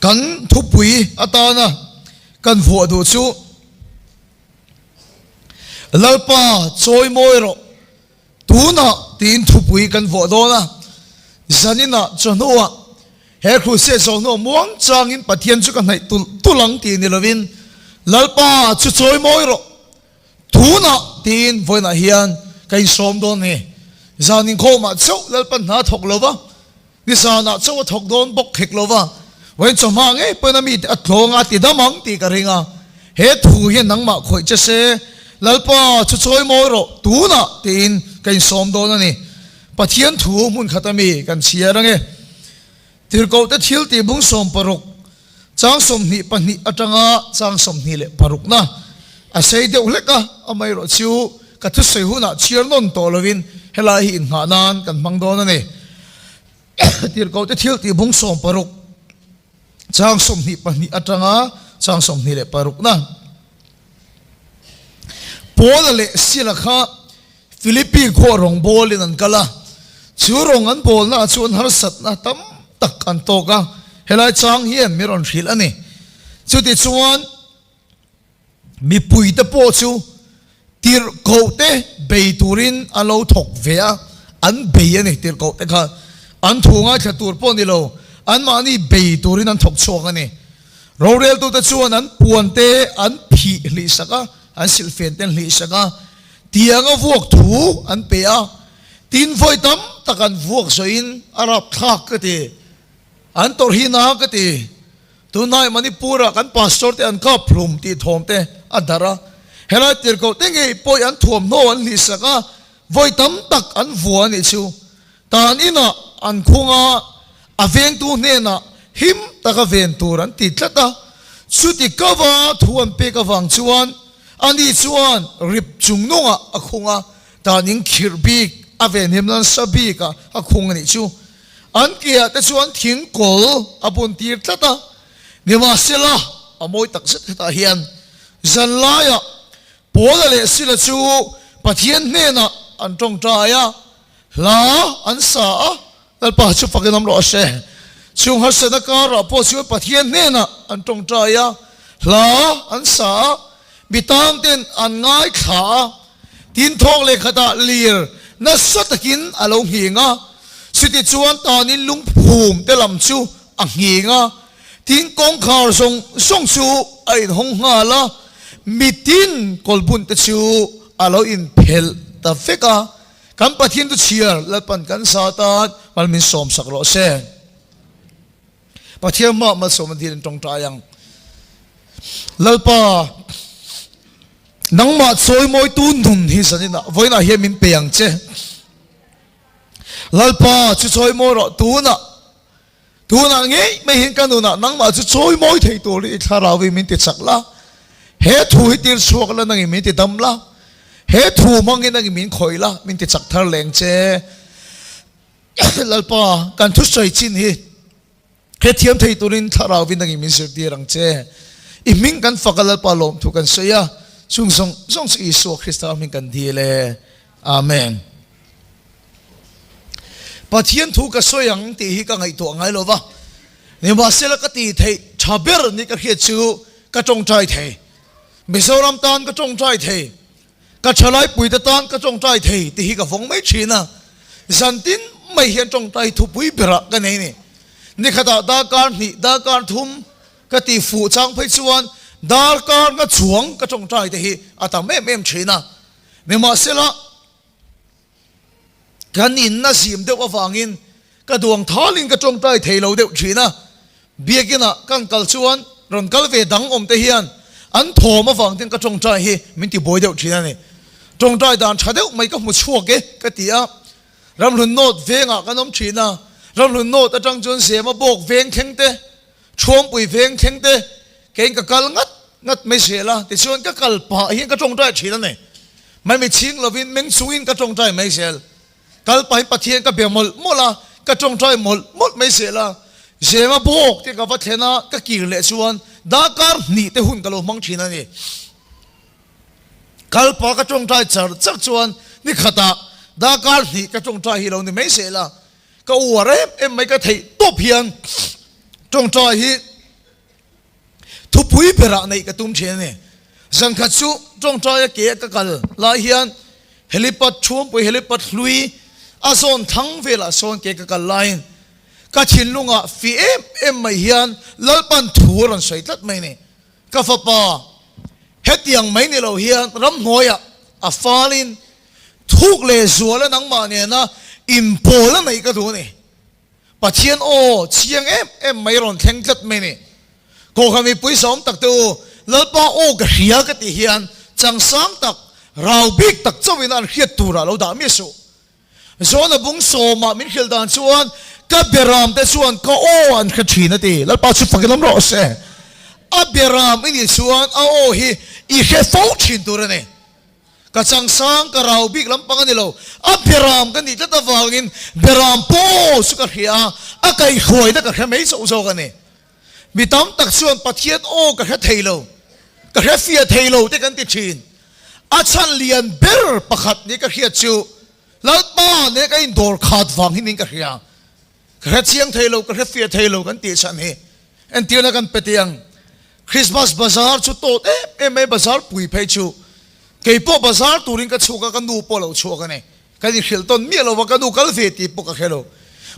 Kan thupui atana kan vuah duh chu Lalpa chawi mawi rawh tunah tiin thupui kan vuah dawn a. Zaninah chawhnuah he crusade zawh hnuah muang changin Pathian chu ka hnaih tulh tulh ang tih ni lovin Lalpa chu chawi mawi rawh tunah tiin vawiinah hian ka insawm dawn a ni. Zan inkhawmah chauh Lalpan hna thawk lova. Nizanah chauh a thawk dawn bawk khek lo va, vawiin chawhma ngei pawhin a mite a tlawng a ti dam ang tih ka ring a. He thu hian nangmah khawih che se, Lalpa chu chawi mawi rawh tunah tiin ka insawm dawn a ni. Pathian thu hmun khat a mi kan chhiar ange. Tirhkohte thil tih bung 60, chang 22 atanga chang 26na a sei deuh hlek a, amaherawhchu ka thusawi hunah chhiar nawn tawh lovin helai hi inghah nan kan hmang dawn a ni. Tirhkohte thil tih bung 60, chang 22 atanga chang 26na. Paula leh Sila kha Philippi khuah rawngbawlin an kal a, chu rawng an bawlnaah chuan harsatna tam tak an tawk a, helai chang hian mi rawn hrilh a ni. Chutichuan, mipuite pawh chu tirhkohte bei turin an lo thawk ve a, an bei a ni, tirhkohte kha an thu ngaithla tur pawh ni lo, anmahni bei turin an thawk chhuak a ni. Roreltute chuan an puante an phih hlihsak a, an silhfente an hlihsak a, Tianga vuak thu an pe a, tin vawi tam tak an vuak zawhin a rapthlak ka ti. An tawrh hi na ka ti. Tunlai Manipur-ah kan pastor te an kap hlum tih thawm te a darh a. Helai tirhkoh te ngei pawih an thuamhnaw an hlihsak a, vawi tam tak an vua a nih chu. Tan inah an khung a, a vengtu hnenah him taka ven tur an ti tlat a. Chuti kava thu an pek avang chuan Ani chuan rip chung nungah a khung a, tan in khirh bik a venhim nasa bik a a khung a nih chu. An keah te chuan thing kawl a bun tir tlat a, nimahsela a mawi tak zet hetah hian zanlaiah Paula leh Sila chu Pathian hnenah an tawngtai a, hla an sa a, Lalpa chu fakin awm rawh se. Chung harsatna karah pawh chuan Pathian hnenah an tawngtai a, hla an sa a, mi tangten an ngaithla a. Tin thawk leh khatah lir nasa takin a lo nghing a, chuti chuan tanin lungphum te lam chu a nghing a, tin kawngkhar zawng zawng chu a inhawng nghal a, mitin kawlbun te chu a lo inphelh ta vek a. Kan Pathian chu chhiar Lalpan kan sa tan mal min sawmsak rawh se. Pathian hmaah malsawm an dil in tawngtai ang. Lalpa, nangmah chawimawitu nun hi zaninah vawiinah hian min pe ang che. Lalpa chu chawimawi rawh tunah, tunah ngei mai hian ka nunah nangmah chu chawimawi thei tur hi i thlarau hi min ti chak la. He thu hi tir chhuak la nangin min ti dam la. He thu hmangin nangin min khawih la, min ti chak thar leng che. Lalpa, kan thusawi chin hi he thiam thei turin thlarau in nangin min zirtir ang che. I hming kan fak a Lalpa lawmthu kan sawi a, chung zawng zawng chu Isua Krista hming kan dil e. Amen. Pathian thu ka sawi ang tih hi ka ngaihtuah ngai lo va, nimahsela ka tih theih tha ber ni ka hriat chu ka tawngtai thei. Mizoram tan ka tawngtai thei, ka thalaipuite tan ka tawngtai thei tih hi ka vawng mai thin a. Zantin mai hian tawngtai thupui berah ka nei ni. Nikhatah darkar hnih, darkar thum ka tih fuh chang phei chuan darkar nga chuang ka tawngtai te hi a tam em em thin a. Nimahsela, kan inna zim deuh avangin ka duang thalin ka tawngtai thei lo deuh thin a. Biakinah kan kal chuan rawn kal ve dang awm te hian an thawm avang ten ka tawngtai hi min ti buai deuh thin a ni. Tawngtai dan tha deuh mai ka hmu chhuak e ka ti a. Ramhlun North vengah kan awm thin a, Ramhlun North atang chuan Zema bawk veng thleng te, Thuampui veng thleng te keiin ka kal ngat ngat mai zel a, tichuan ka kal pah hian ka tawngtai thin a ni. Mai chhing lovin meng chungin ka tawngtai mai zel. Kal pahin Pathian ka be mawlh mawlh a, ka tawngtai mawlh mawlh mai zel a. Zema bawk te ka va thlen a, ka kir leh chuan darkar hnih te hun ka lo hmang thin a ni. Kal pah ka tawngtai char char chuan ni khatah darkar hnih ka tawngtai hi lo ni mai zel a. Ka uar em em mai ka theih tawp hian tawngtai hi. Thupui berah neih ka tum thin a ni. Zankhat chu tawngtaia ke a ka kal lai hian helipad thuampui helipad hlui a zawn thlang velah sawn ke ka kal laiin ka thinlungah fi em em mai hian Lalpan thu a rawn sawi tlat mai a ni. Ka fapa, hetiang mai ni lo hian ramhnuaiah a falin thuk leh zuala nangmah nena inpawl a neih ka duh a ni. Pathian aw chiang em em mai rawn thleng tlat mai ni. Kohhran mipui sawm tak te u, Lalpa aw ka hria ka tih hian changsang tak, rau bik tak chauhin an hriat turah lo dah miah suh. Zawna bung sawmah min hrilh dan chuan ka beram te chuan ka aw an hre thin a ti. Lalpa chu fakin awm rawh se. A beram i nih chuan a aw hi i hre fo thin tur a ni. Ka changsang ka rau bik lampang a ni lo. A beram ka nih tlat avangin beram pawh aw chu ka hria a, a kaihhruaina ka hre mai chauh zawk a ni. Mi tam tak chuan Pathian aw ka hre thei lo, ka hre fiah thei lo te kan ti thin. A chhan lian ber pakhat ni ka hriat chu Lalpa nen ka indawr khat vang hi niin ka hria. Ka hre chiang thei lo, ka hre fiah thei lo kan tih chhan hi entirna kan pe teh ang. Christmas bazar chu tawt em em mai, bazar pui phei chu kei pawh bazar turin ka chhuak a, ka nu pawh a lo chhuak a ni. Kan inhrilh tawn miah lo va, ka nu kal ve tih pawh ka hre lo.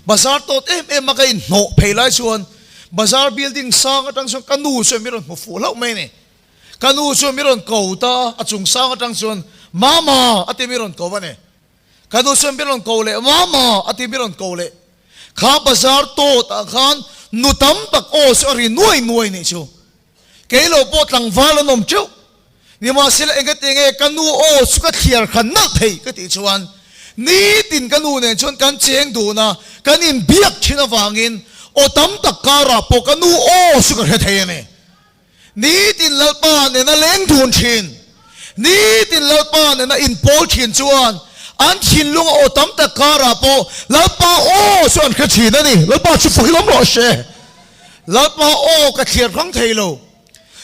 Bazar tawt em em a ka inhnawh phei lai chuan bazar building sang atang chuan ka nu chuan min rawn hmu fuh hlauh mai a ni. Ka nu chuan min rawn ko ta a, a chung sang atang chuan Mama a ti min rawn ko a ni. Ka nu chuan min rawn ko leh Mama a ti min rawn ko leh. Kha bazar tawt ah khan nu tam tak aw chu a ri nuai nuai nih chu. Kei lo pawh tlangval an awm teuh. Nimahsela engati nge ka nu aw chu ka thliar khan nalh thei ka tih chuan nitin ka nu nen chuan kan cheng dun a, kan inbiak thin avangin aw tam tak karah pawh ka nu aw chu ka hre thei a ni. Nitin Lalpa nena leng dun thin, nitin Lalpa nena inpawl thin chuan an thinlunga aw tam tak karah pawh Lalpa aw chu an hre thin a ni. Lalpa chu fak hlawm rawh se. Lalpa aw ka thliar hrang thei lo,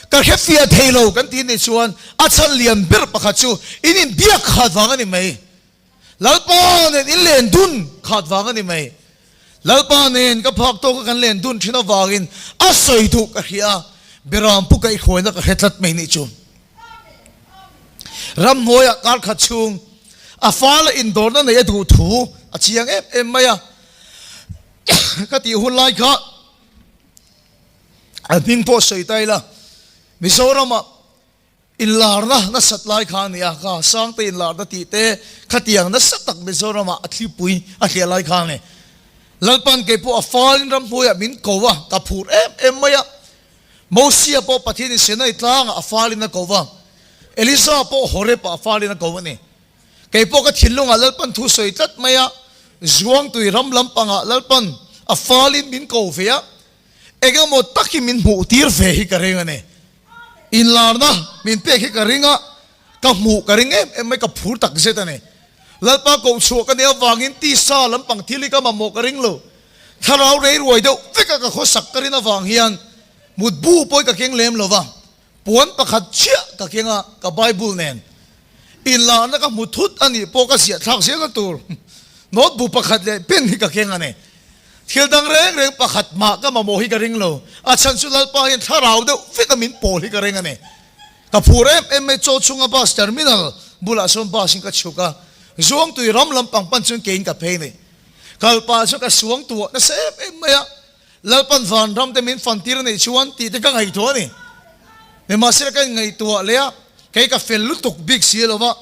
ka hre fiah thei lo kan tih nih chuan a chhan lian ber pakhat chu in inbiak khat vang a ni mai. Lalpa nen in len dun khat vang a ni mai. Lalpa nen ka phak tawka kan len dun thin avangin a sawi duh ka hria a, Beram pu kaihhruaina ka hre tlat mai nih chu. Ramhnuaiah kar khat chhung a fala indawrna neih a duh thu a chiang em em mai a, ka tih hun lai kha a hming pawh sawi ta ila, Mizoramah Inlarna nasat lai kha a ni a, kha Sangte inlarna tih te khatiang nasa tak Mizoramah a thlipui a hliah lai kha a ni. Lalpan kei pawh a falin ramhnuaiah min ko a, ka phur em em mai a. Mosia pawh Pathianin Sinai tlangah a falin a ko va, Elisa pawh Horeb-ah a falin a ko a ni. Kei pawh ka thinlungah Lalpan thu sawi tlat mai a, Zuangtui ram lampangah Lalpan a falin min ko ve a, Engemaw takin min hmuh tir ve hi ka ring a ni. Inlarna min pek hi ka ring a, ka hmuh ka ring em em mai, ka phur tak zet a ni. Lalpa kohchhuah ka nih avangin tisa lampang thil hi ka mamawh ka ring lo. Thlarau rei ruai deuh veka ka khawsak ka rin avang hian mutbu pawh hi ka keng lem lo va, puan pakhat chiah ka keng a, ka Bible nen. Inlarna ka hmu thut a nih pawh ka ziah thlak zelna tur notebook pakhat leh pen hi ka keng a ni. Thil dang reng reng pakhat mah ka mamawh hi ka ring lo. A chhan chu Lalpa hian thlarau deuh vek a min pawl hi ka ring a ni. Ka phur em em mai chaw chhunga bus terminal bulah sawn bus in ka chhuk a, Zuangtui ram lampang pan chuan keiin ka phei a ni. Kalpah chu ka suang tuah nasa em em mai a, Lalpan vanram te min fan tir a neih chuan tih te ka ngaihtuah a ni. Nimahsela ka inngaihtuah leh a, kei ka fel lutuk bik si lo va,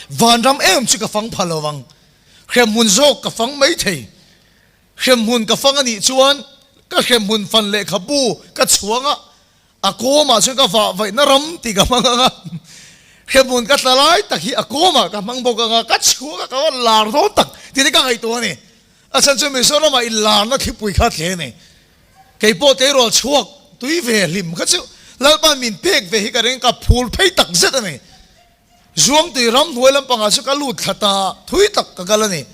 Vanram em chu ka fang pha lo ang. Hremhmun zawk ka fang mai thei. Hremhmun ka fang a nih chuan ka hremhmun fan lehkhabu ka chhuang a, a kawmah chuan ka vah vaihna ram tih ka hmang ang a. Hremhmun ka tla lai tak hi a kawmah ka hmang bawk ang a, ka chhuang a, ka va lar dawn tak tih te ka ngaihtuah a ni. A chhan chu Mizoramah inlarna thlipui kha tle a ni. Kei pawh tleirawl chhuak tui ve hlim kha chu Lalpa'n min pek ve hi ka ring, ka phur phei tak zet a ni. Zuangtui ram hnuai lampangah chu ka lut thla ta, thui tak ka kal a ni.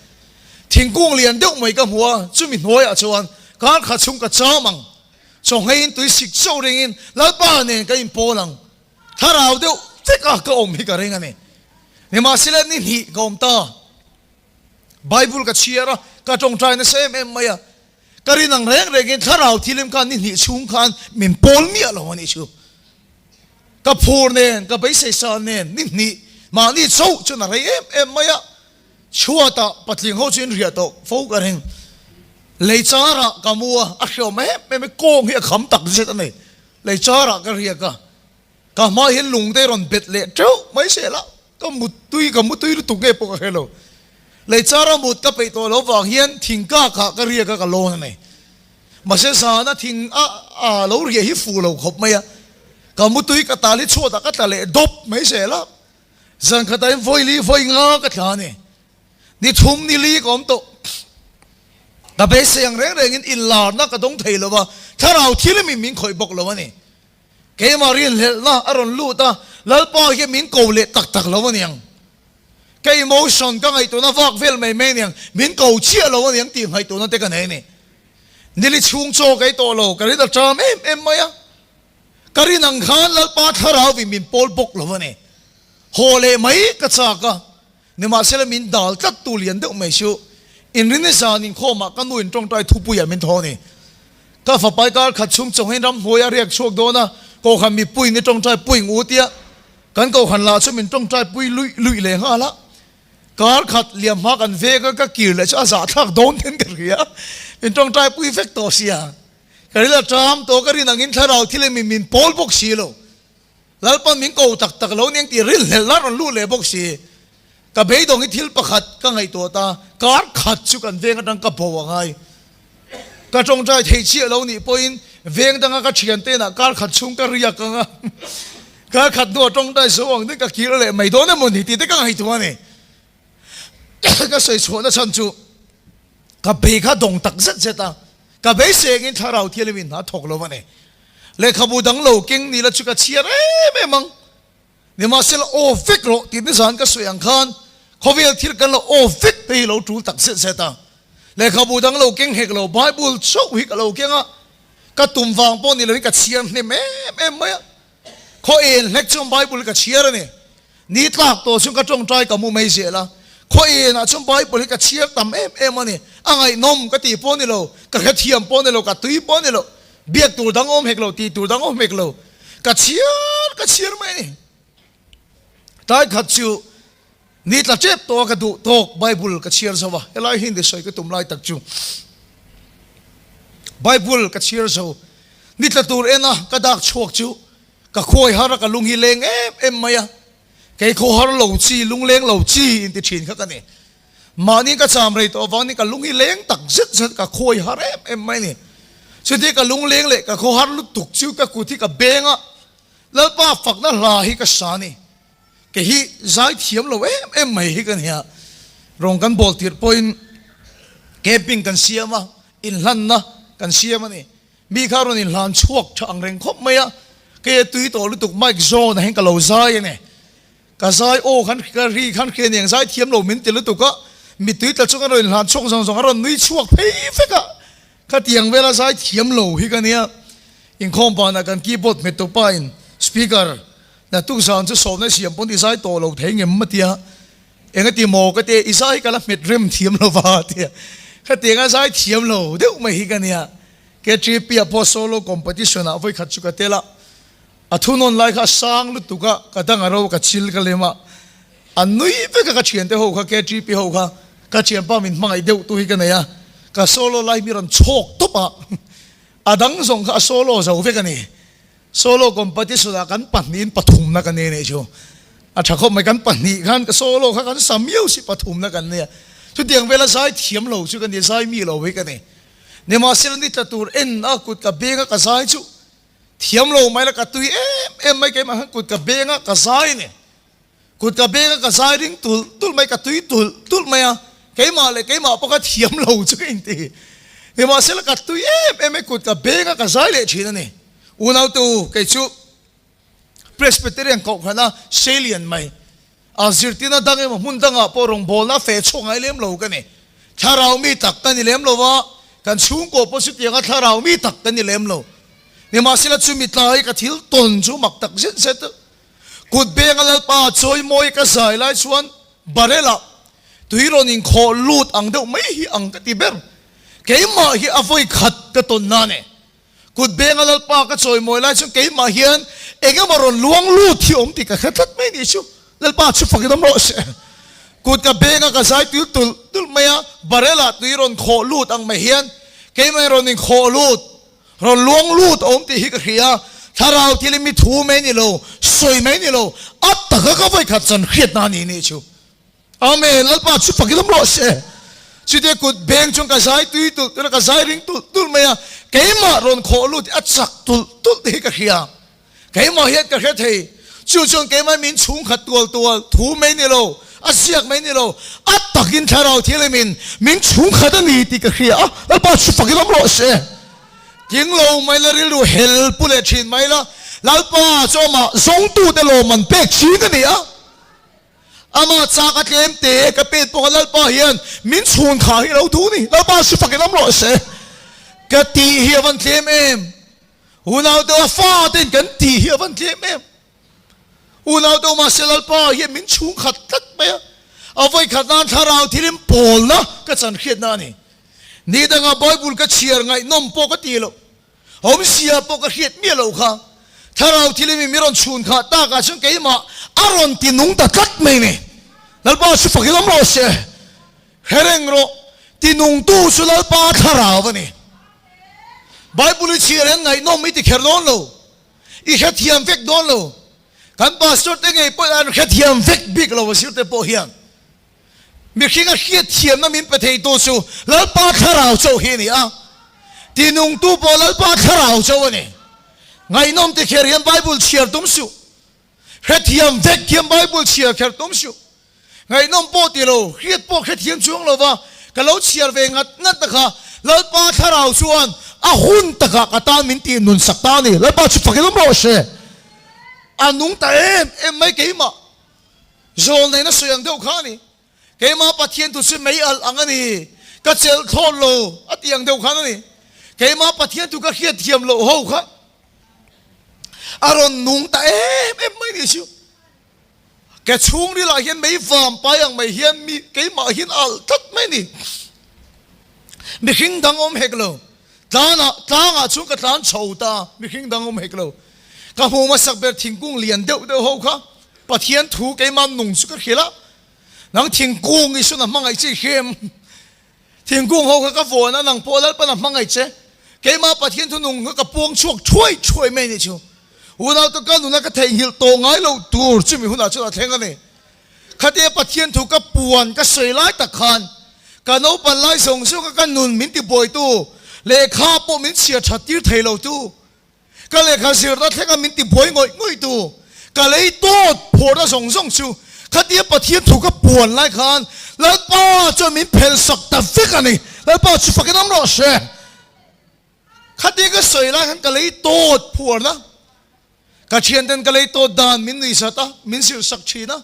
Thingkung lian deuh mai ka hmu a, chumi hnuaiah chuan kar khat chhung ka cham ang. Chawhngeiin tui sik chauh ringin Lalpa nen ka inpawl ang. Thlarau deuh vek a ka awm hi ka ring a ni. Nimahsela ni hnih ka awm ta. Bible ka chhiar a, ka tawngtai nasa em em mai a. Ka rin ang reng rengin thlarau thilim khan ni hnih chhung khan min pawl miah lo a nih chu. Ka phur nen, ka beisei sa nen ni hnih mahni chauh chuan a rei em em mai a. Chhuatah patling ho chu in riah tawh fo ka ring. Lei charah ka mu a, a hreawm em em i kawng hi a kham tak zet a ni. Lei charah ka riak a, ka hma hian lung te rawn bet leh teuh mai zel a, ka muttui ka mutui lutuk nge pawh ka hre lo. Lei chara mut ka peih tawh lo vang hian thing kakah ka riak a ka lawn a ni. Mahse zana thing a a lo riah hi fuh lo khawp mai a, ka mutui ka tal hi chhuatah ka tla leh dawp mai zel a. Zan khatah in vawi li vawi nga ka tla a ni. Ni thum ni li ka awm tawh. Ka beisei ang reng rengin inlarna ka dawng thei lo va, thlarau thilimi min khawih bawk lo a ni. Keimah rinhlelhna a rawn lut a, Lalpa hian min ko leh tak tak lo a niang. Ka emotion ka ngaihtuahna vak vel mai mai aniang, min ko chiah lo a niang tih ngaihtuahna te ka nei a ni. Nili chhung chaw ka ei tawh lo, ka rin a ṭam em em mai a. Ka rin ang khan Lalpa thlarauin min pawl bawk lo a ni. Haw leh mai ka chak a, nimahsela min dal tlat tu lian deuh mai chu inrini zan inkhawmah ka nu in tawngtai thupuiah min thaw a ni. Ka fapai kar khat chhung chawngin ramhnuai a riak chhuak dawn a, kohhran mipuiin i tawngtai pui ng u tia kan kohhran lah chu min tawngtai pui luih luih leh nghal a. Kar khat liam hma kan vek a, ka kir leh chu a zahthlak dawn ten ka hria, min tawngtai pui vek tawh sia. Ka ril a ṭam tawh, ka rin angin thlarau thil emi min pawl bawk si lo. Lalpan min ko tak tak lo aniang tih rilhlelh a rawn luh leh bawk si. Ka beidawng hi thil pakhat ka ngaihtuah ta, kar khat chu kan veng atang ka bo a ngai. Ka tawngtai thei chiah lo nih pawhin veng danga ka thiantenah kar khat chhung ka riak ang a, kar khat hnuah tawngtai zo ang deuh ka kir leh mai dawn emaw ni tih te ka ngaihtuah a ni. Ka sawi chhuahna chhan chu Ka bei kha dawng tak zet zet a, ka beisei angin thlarau thianghlim in hna thawk lo a ni. Lehkhabu dang lo keng ni la chu ka chhiar em em ang. Nimahsela aw vek rawh tih nizan ka sawi ang khan khawvel thil kan lo aw vek te hi lo tul tak zet zet a. Lehkhabu dang lo keng hek lo Bible chauh hi ka lo keng a, ka tum vang pawh ni lovin ka chhiar hnem em em mai a. Khaw en hlek chuan Bible hi ka chhiar a ni. Ni tlak tawh chuan ka tawngtai ka mu mai zel a. Khaw enah chuan Bible hi ka chhiar tam em em a ni. A ngaihnawm ka tih pawh a ni lo, ka hrethiam pawh a ni lo, ka tui pawh a ni lo. Biak tur dang awm hek lo, tih tur dang awm hek lo. Ka chhiar ka chhiar mai a ni. Tlai khat chu ni tla tep tawh a ka duh tawk Bible ka chhiar zo a. Helai hi ni sawi ka tum lai tak chu. Bible ka chhiar zo. Ni tla tur en a ka dak chhuak chu ka khuai har a ka lung hi leng em em mai a. Kei khaw har lo chi, lungleng lo chi inti thin kha ka ni. Mahni ka cham rei tawh avangin ka lung hi leng tak zet zet ka khuai har em em mai a ni. Chutia ka lungleng leh ka khaw har lutuk chu ka kut hi ka beng a, Lalpa fakna hla hi ka sa a ni. Kei hi zai thiam lo em em mai hi ka nia. Rawng kan bawl tirh pawhin camping kan siam a, inhlanna kan siam a ni. Mi kha rawn inhlan chhuak tha ang reng khawp mai a, kei a tui tawh lutuk mic zawn ah hian ka lo zai a ni. Ka zai aw khan ka ri khan hria niang zai thiam lo min ti lutuk a, mittui tla chung a rawn inhlan chhuak zawng zawng a rawn nui chhuak phei vek a. Khatiang vela zai thiam lo hi ka nia. Inkhawm banah kan keyboard hmet tu pa in speaker naktuk zan chu sawmna siam pawn i zai tawh lo thei ngem a tia. Eng a ti maw ka tia i zai hi ka la hmet rem thiam lo va a tia. Khatianga zai thiam lo deuh mai hi ka nia. KTP ah pawh solo competition ah vawikhat chu ka tel a. A thunawn lai kha a sang lutuk a, ka dang a ro ka chil ka lem a, a nui vek a ka thiante ho kha KTP ho kha ka thianpa min hmangaih deuh tu hi ka nei a, ka solo lai mi rawn chhawk tawp a, a dang zawng kha a solo zo vek a ni. Solo competition ah kan pahnihin pathumna kan nei anih chu, a tha khawp mai kan pahnih khan ka solo kha kan sa miau si pathumna kan nei a, chutiang vela zai thiam lo chu ka ni, zai mi lo hi ka ni. Nimahsela ni tla tur en a kut ka beng a ka zai chu Thiam lo mai la ka tui em em mai keimah khan kut ka beng a ka zai a ni. Kut ka beng a ka zai ring tulh tulh mai ka tui tulh tulh mai a, keimah leh keimah pawh kha thiam lo chu ka inti. Nimahsela ka tui em em mai kut ka beng a ka zai leh thin a ni. Unaute u kei chu Presbyterian kohhrana Seilian mai A zirtirna dang emaw hmun dangah pawh rawngbawlna feh chhuak ngai lem lo ka ni. Thlarau mi tak ka ni lem lo va, kan chhungkaw pawh chutianga thlarau mi tak ka ni lem lo. Nimahsela chumi tlai ka thil tawn chu mak tak zet zet. Kut benga Lalpa chawimawi ka zai lai chuan barrel ah tui rawn inkhawh lut ang deuh mai hi ang ka ti ber. Keimah hi a vawi khat ka tawn na ni. Kut benga Lalpa ka chawimawi lai chuan keimah hian eng emaw rawn luang lut hi awm tih ka hre tlat mai ni chu. Lalpa chu fakin awm rawh se. Kut ka benga ka zai tul tulh tulh mai a, barrel ah tui rawn khawh lut ang mai hian keimah in rawn inkhawh lut, rawn luang lut a awm tih hi ka hria. Thlarau thil hi mi thu mai ni lo, sawi mai ni lo, a taka ka vawikhat chan hriatna a ni ni chu. Amen, Lalpa chu fakin awm rawh se. Chutia kut beng chuan ka zai tui tulh tulh a, ka zai ring tulh tulh mai a, keimah rawn khawh lut a chak tulh tulh te hi ka hria. Keimah hian ka hre thei. Chu chuan keimah min chhungkhat tual tual thu mai ni lo, a ziak mai ni lo, a takin thlarau thianghlimin min chhungkhat a ni tih ka hria a, Lalpa chu fakin awm rawh se. Tling lo mai la, rilru hel pu leh thin mai la, Lalpa chu amah zawngtute lawmman pek thin a ni a. Amah chak a tlem te ka pet pawh a Lalpa hian min chhun kha hi lo duh ni. Lalpa si fakin awm rawh se. Ka tih hi a van tlem em. Unau te a fa ten kan tih hi a van tlem em. Unau te mahse Lalpa hian min chhung khat tlat mai a. A vawi khat nan thlarau thil in pawlna ka chan hriatna a ni. Ni danga Bible ka chhiar ngaihnawm pawh ka ti lo. Awmzia pawh ka hriat miah loh kha. Thlarau thil imi mi rawn chhun khah takah chuan keimah a rawn ti nung ta tlat mai ni. Lalpa chu fak ilawm rawh se. Hre reng rawh, ti nungtu chu Lalpa thlarau a ni. Bible i chhiar hian ngaihnawm i ti kher dawn lo, i hrethiam vek dawn lo. Kan pastor te ngei pawhin an hrethiam vek bik lo a sir te pawh hian. Mihring a hriatthiamna min pe theitu chu Lalpa Thlarau chauh hi a ni a, tinungtu pawh Lalpa Thlarau chauh a ni. Ngaihnawm ti kher hian Bible chhiar tum suh. Hrethiam vek hian Bible chhiar kher tum suh. Ngaihnawm pawh ti lo, hriat pawh hrethiam chuang lo va, ka lo chhiar ve ngat ngat ta kha Lalpa Thlarau chuan a hun takah ka tan min tih nun sak ta a ni. Lalpa chu fakin awm rawh se. A nung ta em em mai keimah. Zawl neihna sawi ang deuh kha a ni. Keimah Pathian thu chu mei alh ang a ni, ka chelh thlawt lo a tih ang deuh khan a ni. Keimah Pathian thu ka hriat thiam loh ho kha a rawn nung ta em em mai ni chu. Ke chhungrilah hian mei vam pai ang mai hian mi keimah hian a alh tlat mai ni. Mihring dang awm hek lo. Tlanah tlangah chuan ka tlan chho ta, mihring dang awm hek lo. Ka hmu hmasak ber thingkung lian deuh deuh ho kha Pathian thu keimah nung chu ka hrilh a, nang thingkung i sun a hmangaih che i hrem. Thingkung ho kha ka vawn a, nang pawh Lalpan a hmangaih che. Keimah Pathian thu nung kha ka puang chhuak thuai thuai mai ni chu. Unau te ka nuna ka theihnghilh tawh ngai loh tur chumi hunah chuan a thleng a ni. Khatia Pathian thu ka puan ka sawi lai tak khan ka naupan lai zawng zawng kha ka nun min tibuaitu, lehkha pawh min chhiar that tir thei lo tu, Ka lehkha zirna thlenga min ti buai ngawih ngawih tu, ka lei tawt phawrhna zawng zawng chu khatia Pathian thu ka puan lai khan Lalpa chuan min phelh sak ta vek a ni. Lalpa chu fakin awm rawh se. Khatia ka sawi lai khan ka lei tawt phuarna, ka thianten ka lei tawt dan min nuihsat a, min zirh sak thin a.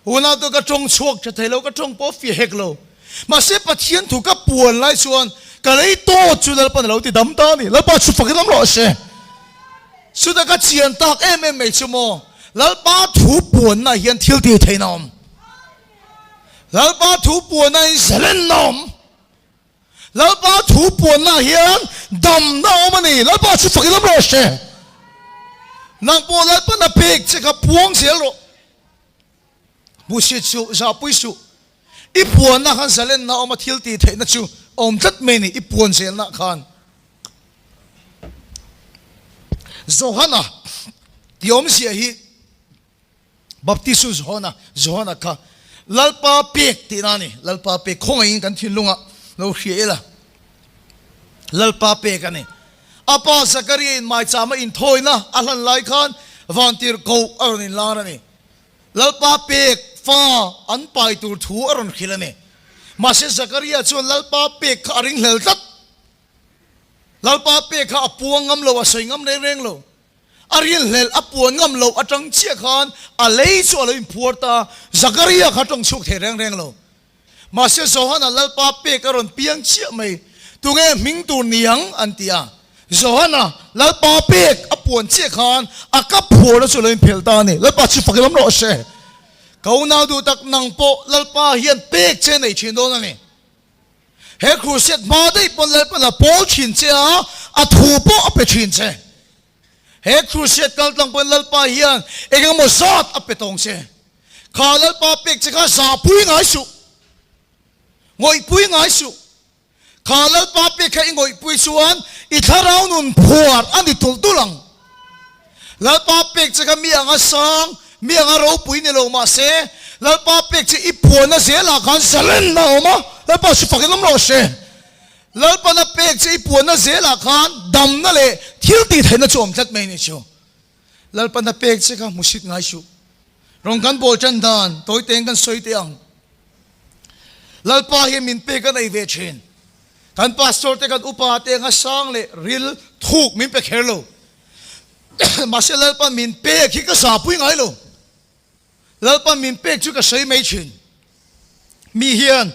Unau chu ka tawng chhuak tha thei lo, ka tawng pawh fia hek lo. Mahse Pathian thu ka puan lai chuan ka lei tawt chu Lalpan a lo ti dam ta a ni. Lalpa chu fakin awm rawh se. Chutah ka chian tak em em mai chu maw, Lalpa thu puanna hian thil tih theihna a awm. Lalpa thu puanna hian zalenna a awm. Lalpa thu puanna hian damna a awm a ni. Lalpa chu fakin awm rawh se. Nang pawh Lalpan a pek che kha puang zel rawh. Hmusit suh, zahpui suh. I puanna khan zalenna a awm a, thil tih theihna chu a awm tlat mai a ni i puan zelna khan. Johana tih awmzia hi Baptisu Johana, Johana kha Lalpa pek tihna a ni. Lalpa pek khawngaihin kan thinlungah lo hria ila. Lalpa pek a ni. A pa Zakaria in maichama inthawina a hlan lai khan vantir koh a rawn inlar a ni. Lalpa pek fa an pai tur thu a rawn hrilh a ni. Mahse Zakaria chuan Lalpa pek kha a ringhlel tlat. Lalpa pek kha a puang ngam lo, a sawi ngam reng reng lo. A rilhlelh a puan ngam loh atang chiah khan a lei chu a lo inphuar ta, Zakaria kha tawng chhuak thei reng reng lo. Mahse Johana Lalpa pek a rawn piang chiah mai, tunge hming tur niang an ti a. Johana Lalpa pek a puan chiah khan a ka phuarna chu a lo inphelh ta a ni. Lalpa chu fak i lawm rawh se. Ka unau duh tak nang pawh Lalpa hian pek che nei thin dawn a ni. He crusade hma daih pawn Lalpan a pawl thin che a, a thu pawh a pe thin che. He crusade kal tlang pawhin Lalpa hian eng emaw zat a pe tawng che. Kha Lalpa pek che kha zahpui ngai suh. Ngawihpui ngai suh. Kha Lalpa pek kha i ngawihpui chuan i thlarau nun phuar a ni tulh tulh ang. Lalpa pek che kha mi anga sang, mi anga ropui ni lo mah se, Lalpa pek che i puanna zelah khan zalenna a awm a, Lalpa chu fakin awm rawh se. Lalpana pek che i puanna zelah khan damna leh thil tih theihna chu awm tlat mai ni chu. Lalpana pek che kha hmusit ngai suh. Rawng kan bawl tan dan tawi teng kan sawi teh ang. Lalpa hi min pek a nei ve thin. Kan pastor te kan upa te anga sang leh ril thuk min pe kher lo. Mahse Lalpa min pek hi ka zahpui ngai lo. Lalpa min pek chu ka sawi mai thin. Mi hian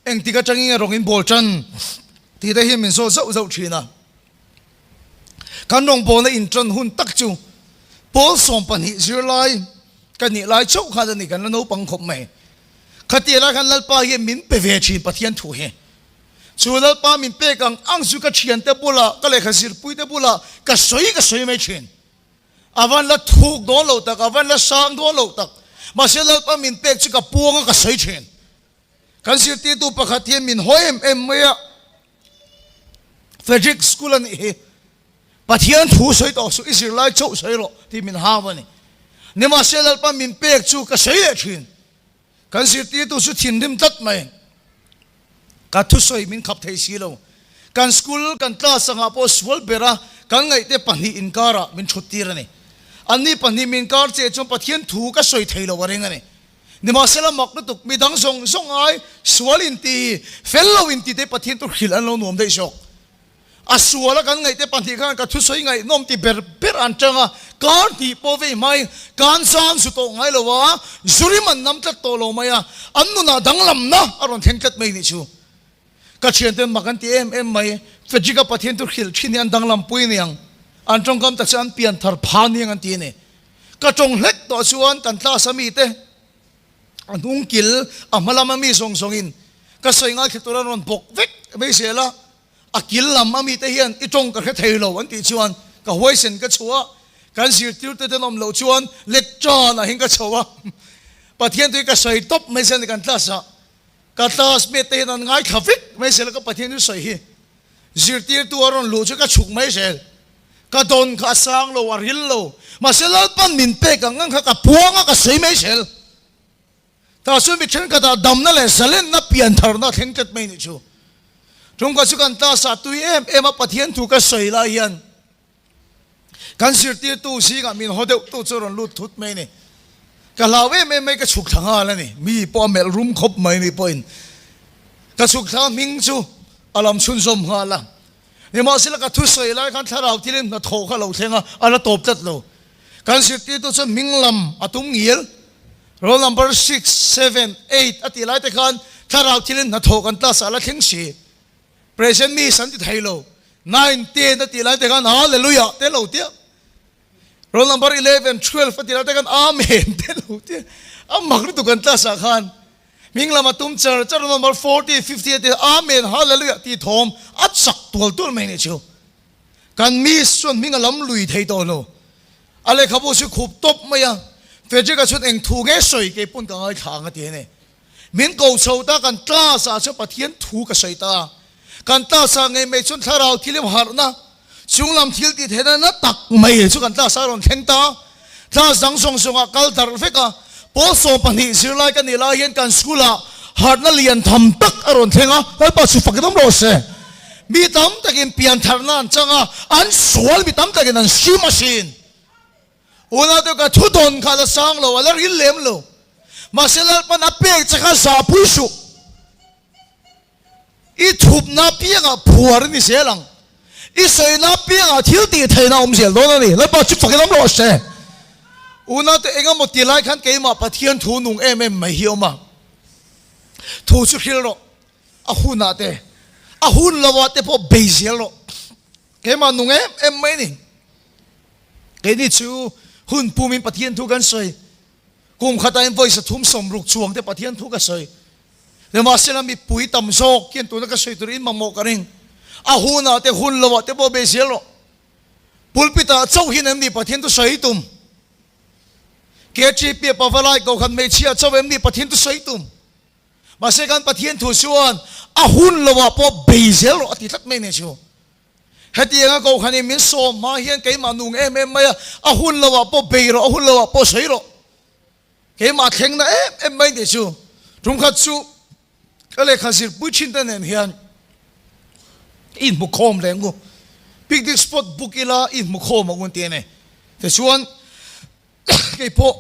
engtik atangin nge rawng in bawl tan tih te hian min zawt zauh zauh thin a. Kan rawngbawlna intan hun tak chu pawl 12 zirlai ka nih lai chauh khan a ni, kan la naupang khawp mai. Khatia lai khan Lalpa hian min pe ve thin Pathian thu hi. Chu Lalpa min pek ang ang chu ka thiante bulah, ka lehkha zirpuite bulah ka sawi ka sawi mai thin. A van la thuk dawn lo tak, a van la sang dawn lo tak. Mahse Lalpa min pek chu ka puang a ka sawi thin. Kan zirtirtu pakhat hian min haw em em mai a, Frederick School a nih hi, Pathian thu sawi tawh suh, i zirlai chauh sawi rawh tih min hau a ni. Nimahse Lalpa min pek chu ka sawi leh thin. Kan zirtirtu chu thinrim tlat mai. Ka thusawi min khap thei si lo. Kan school, kan class angah pawh sual bera kan ngaihte pahnih inkarah min thut tir a ni. Anni pahnih min kar che chuan Pathian thu ka sawi thei lo a ring a ni. Nimahsela mak lutuk, midang zawng zawng ai sual inti, fel lo inti te Pathian chu hrilh an lo nuam daih zawk. A sual a kan ngaihte pahnih khan ka thusawi ngaihnawm ti ber ber an tang a, kar hnih pawh vei hmai kan zan zu tawh ngai lo a, zu rim an nam tlat tawh lo mai a, an nunah danglamna a rawn thleng tlat mai nih chu. Ka thianten mak an ti em em mai, Frederick-a Pathian chu hrilh thin hi an danglam pui niang, an tawngkam tak chu an pian thar pha niang an ti a ni. Ka tawng hlek tawh chuan kan class a mite a hnung kil a hma lama mi zawng zawngin ka sawi ngaithla tur an rawn bawk vek mai zel a, a kil lam a mite hian i tawng ka hre thei lo an tih chuan ka huaisen ka chhuah a, kan zirtirte ten awm loh chuan lecture ah hian ka chho a, Pathian tui ka sawi tawp mai zel a ni kan class ah. Ka classmate te hian an ngaithla vek mai zel a, ka Pathian chu sawi hi zirtirtu a rawn luh chu ka chhuk mai zel. Ka dawn kha a sang lo, a ril lo, mahse Lalpan min pek ang ang kha ka puang a, ka sawi mai zel. Tah chuan mi thenkhatah damna leh zalenna piantharna a thleng tlat mai nih chu. Tungkhat chu kan class ah tui em em a Pathian thu ka sawi lai hian Kan zirtirtu zingah min haw deuh tu chu rawn lut thut mai a ni. Ka hlau em em mai ka chhuk thla nghal a ni. Mi pawh a melh rum khawp mai ni pawhin ka chhuk thla hming chu a lam chhunzawm nghal a. Nimahsela ka thusawi lai khan thlarau thilin hnathawh kha lo thleng a, a la tawp tlat lo. Kan zirtirtu chuan hming lam a tum ngial. Roll number six, seven, eight a tih lai te khan thlarau thilin hnathawh kan class ah a la thleng si. Present miss an ti thei lo. 9, 10 a tih lai te khan Hallelujah te lo tia. Roll number 11, 12 a tih lai te khan Amen te lo tia. A mak lutuk kan class ah khan. Hming lama tum char char roll number 40, 50 a ti Amen, Hallelujah tih thawm a chak tual tual mai nih chu. Kan miss chuan hming a lam lui thei tawh lo. A lehkhabu chu khup tawp mai a. Frederick-a chuan eng thu nge sawi kei pawn ka ngaithla ang a ti a ni. Min ko chho ta, kan class ah chuan Pathian thu ka sawi ta. Kan class ah ngei mai chuan thlarau thilim harhna, chunglam thil tih theihna na tak mai chu kan class ah a rawn thleng ta. Class dang zawng zawng ah kal darh vek a, pawl 12 zirlai ka nih lai hian kan school ah harhna lian tham tak a rawn thleng a, Lalpa chu fak dam rawh se. Mi tam takin pian tharna an chang a, an sual mi tam takin an sim asin. Unau ka thu dawn kha la sang lo, a la ril lem lo. Mahse Lalpan a pek che kha zahpui suh. I thupna piangah phuar i ni zel ang. I sawina piangah thil tih theihna a awm zel dawn a ni. Lalpa chu fakin awm rawh se. Unau te engemaw ti lai khan keimah Pathian thu nung em em mai hi a awm a. Thu chu hril rawh. A hunah te, a hun lovah te pawh bei zel rawh. Keimah nung em em mai ni. Keini chu hun pumin Pathian thu kan sawi. Kum khatah in vawi 360 chuang te Pathian thu ka sawi. Nimahsela mipui tam zawk hian tuna ka sawi tur in mamawh ka ring. A hunah te hun lovah te pawh bei zel rawh. Pulpit ah chauh hian em ni Pathian chu sawi tum? KTP a pavalai kohkhat hmeichhia chauh em ni Pathian chu sawi tum? Mahse kan Pathian thu chuan a hun lovah pawh bei zel rawh a ti tlat mai nen chu. Hetianga kohkhanin min sawm hma hian keimah nung em em mai a, a hun lovah pawh bei rawh, a hun lovah pawh sawi rawh. Keimah thlengna em em mai tih chu tumkhat chu ka lehkha zirpui thin te nen hian i inhmu khawm leh ngu. Picnic spot book ila i inhmu khawm ang u an ti a ni. Tichuan kei pawh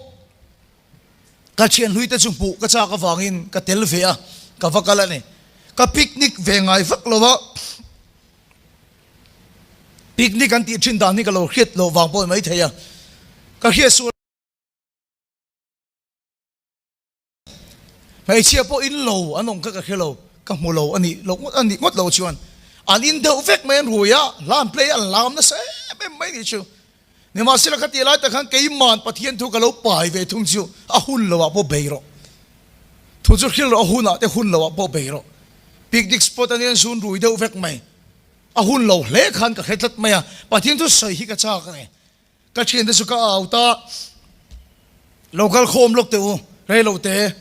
ka thianhlui te chu hmuh ka chak avangin ka tel ve a, ka va kal a ni. Ka picnic ve ngai vak lo a, picnic an tih thin dan hi ka lo hriat loh vang pawh ni maithei a, ka hriat sual. Hmeichhia pawh in lo an awm kha ka hre lo, ka hmu lo a nih loh ngawt a nih ngawt loh chuan an in deuh vek mai an rui a, hla an play a, an lam nasa em em mai nih chu. Nimahsela kha tih lai tak khan keiman Pathian thu ka lo pai ve thung chu a hun lo ah pawh bei rawh. Thu chu hril rawh a hun ah te hun lo ah pawh bei rawh. Picnic spot a nia an zun rui deuh vek mai. A hun lo hle khan ka hre tlat mai a, Pathian thu sawi hi ka chak a ni. Ka thiante chu ka out a, Lo kal khawm lawk teh u, rei lo te,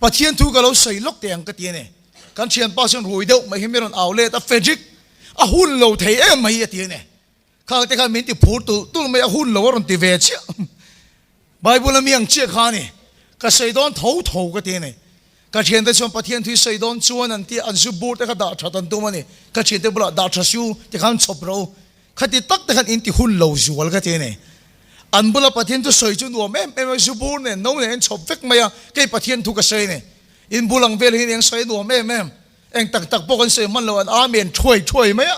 Pathian thu ka lo sawi lawk teh ang ka ti a ni. Kan thianpa chuan rui deuh mai hi mi rawn au let a, Frederick, a hun lo thei em mai a ti a ni. Khang te khan min ti phur tulh tulh mai, a hun lo a rawn ti ve chiah. Bible a mi ang chiah kha a ni, ka sawi dawn tho tho ka ti a ni. Ka thiante chuan Pathian thu i sawi dawn chuan an ti a, an zu bur te kha dah that an tum a ni. Ka thiante bulah dah tha su tikhan chhawp rawh u. Khati tak te khan in ti hun lo zual ka ti a ni. An bula Pathian thu sawi chu nuam em em a, zu bur nen no nen an chhawp vek mai a, kei Pathian thu ka sawi a ni. In bul ang vel hian eng sawi a nuam em em, eng tak tak pawh kan sawi hman lo, an Amen thuai thuai mai a.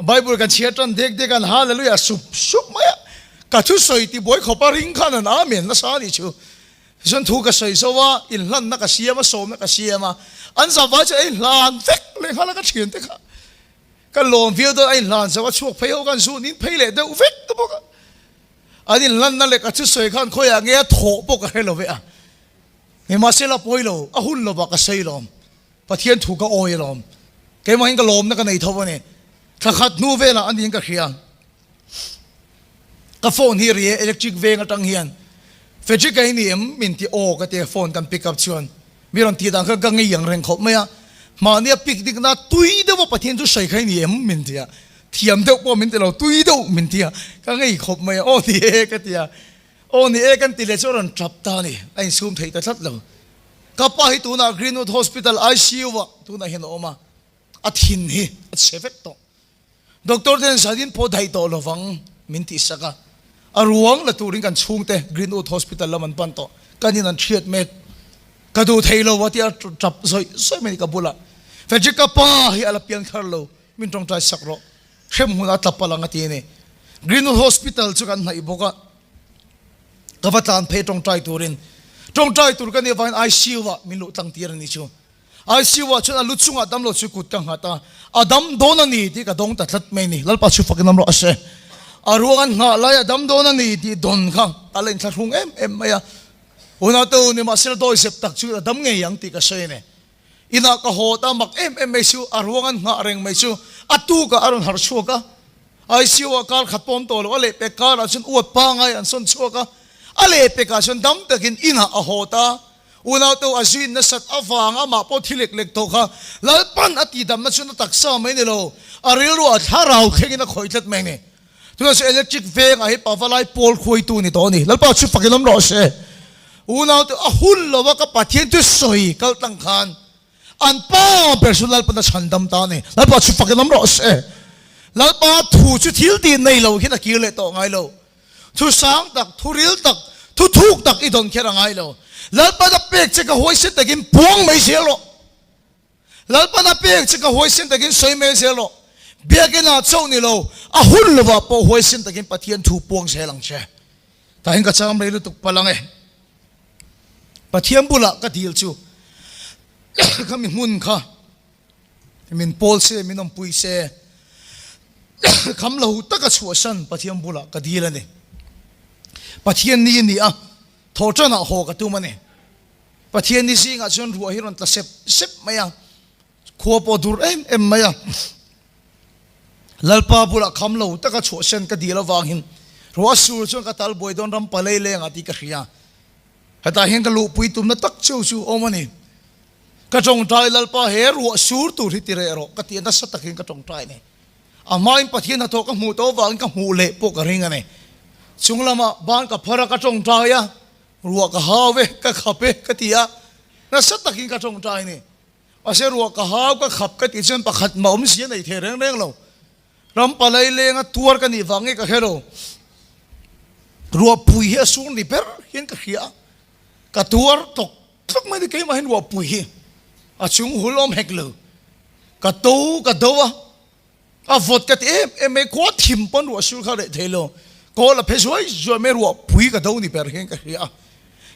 Bible kan chhiar tan dek dek a, an Hallelujah sup sup mai a. Ka thu sawi ti buai khawp a ring khan an Amen nasa a nih chu. Tichuan thu ka sawi zo a, inhlanna ka siam a, sawmna ka siam a, an zavai chu a inhlan vek lehnghal a ka thiante kha. Ka lawm viau dawn a inhlan zo a chhuak phei ho khan zun in phei leh deuh vek ta bawk a. An inhlanna leh ka thusawi khan khawiah nge a thawh pawh ka hre lo ve a. Nimahsela pawi lo, a hun lovah ka sawi lawm. Pathian thu ka awi alawm. Keimahin ka lawmna ka nei tho a ni. Thla khat hnu velah a niin ka hria. Ka phone hi ri e electric veng atang hian Frederick a i ni em? Min ti aw ka ti a phone kan pick up chuan mi rawn tih dan kha ka ngei ang reng khawp mai a, mahni a picnic na tui deuh a Pathian chu sawi kha i ni em? Min ti a, thiam deuh pawh min ti lo tui deuh min ti a, ka ngei khawp mai a aw ni e ka ti a, aw ni e kan ti leh chu a rawn tap ta a ni, a insum thei ta tlat lo. Ka pa hi tunah Greenwood Hospital ICU ah tunah hian a awm a, a thin hi a chhe vek tawh. Doctor ten zanin pawh daih tawh lovang min tih sak a, a ruang la turin kan chhungte Greenwood Hospital lam an pan tawh, kan in an hriat mek, ka duh thei lo a tia tap zawih zawih mai ka bulah Frederick ka pa hi a la piang thar lo, min tawngtai sak rawh, hrem hmunah a tla palh ang a ti a ni. Greenwood Hospital chu kan hnaih bawk a, ka va tlan phei tawngtai turin, tawngtai tur ka nih avangin ICU ah min luh tlang tir a ni chu. ICU ah chuan a lu chungah damlo chu kut ka nghat a, a dam dawn a ni tih ka dawng ta tlat mai a ni. Lalpa chu fakin awm rawh a se. A ruang an nghah lai a dam dawn a ni tih dawn kha a la inthlahrung em em mai a. Hunah te u nimahsela dawi zep tak chu a dam ngei ang tih ka sawi a ni. Inah ka haw ta mak em em mai chu a ruang an nghah reng mai chu a tukah a rawn harh chhuak a. ICU ah kar khat pawm tawh lo a lehpek karah chuan uat pangai an sawn chhuak a, a lehpekah chuan dam takin inah a haw ta. Unaute a zuin nasat avang amah pawh thi lek lek tawh kha Lalpan a tihdamna chu na taksa mai ni lo, a rilru a thlarau thlengin a khawih tlat mai a ni. Tunah chu electric vengah hi pavalai pawl khuaitu ni tawh a ni. Lalpa chu fakin awm rawh se. Unaute a hun lo a ka Pathian chu sawi kal tlang khan an pa ber chu Lalpan a chhandam ta a ni. Lalpa chu fakin awm rawh se. Lalpa thu chu thil tih nei lo hian a kir leh tawh ngai lo. Thu sang tak, thu ril tak, thu thuk tak i dawn kher a ngai lo. Lalpan a pek che ka huaisen takin puang mai zel rawh. Lalpan a pek che ka huaisen takin sawi mai zel rawh. Biakinn ah chauh ni lo, a hun lovah pawh huaisen takin Pathian thu puang zel ang che. Tah hian ka chang rei lutuk palh ang e. Pathian bulah ka dil chu khami hmun kha Min pawl se, min awmpui se, kham lo taka chhuahsan Pathian bulah ka dil a ni. Pathian ni a ni a, thawhṭanah haw ka tum a ni. Pathian ni zingah chuan ruah hi rawn tla sep sep mai a, khua pawh dur em em mai a. Lalpa bulah kham lo taka chhuahsen ka dil avangin ruah sur chuan ka tal buai dawn ram palei lengah tih ka hria. Hetah hian ka luhpui tumna tak cheu chu awm a ni. Ka tawngtai Lalpa he ruah sur tur hi ti reh rawh ka tih a nasa takin ka tawngtai a ni. A hmain Pathian hnathawh ka hmuh tawh avangin ka hmuh leh pawh ka ring a ni. Chung lamah ban ka phar a ka tawngtai a, ruah ka hau e, ka khap e ka ti a, nasa takin ka tawngtai a ni. Mahse ruah ka hau ka khap ka tih chuan pakhat mah awmzia nei thei reng reng lo. Ram palai lenga tuar ka nih vang nge ka hre lo. Ruahpui hi a sur ni ber hian ka hria a, ka tuar tawk tawk mai ni keimah hian ruahpui hi a chung hul awm hek lo. Ka to ka do a, a vawt ka ti em em mai, khua thim pawn ruah sur kha reh thei lo. Kawl a phe zuai zuai mai, ruahpui ka do ni ber hian ka hria a.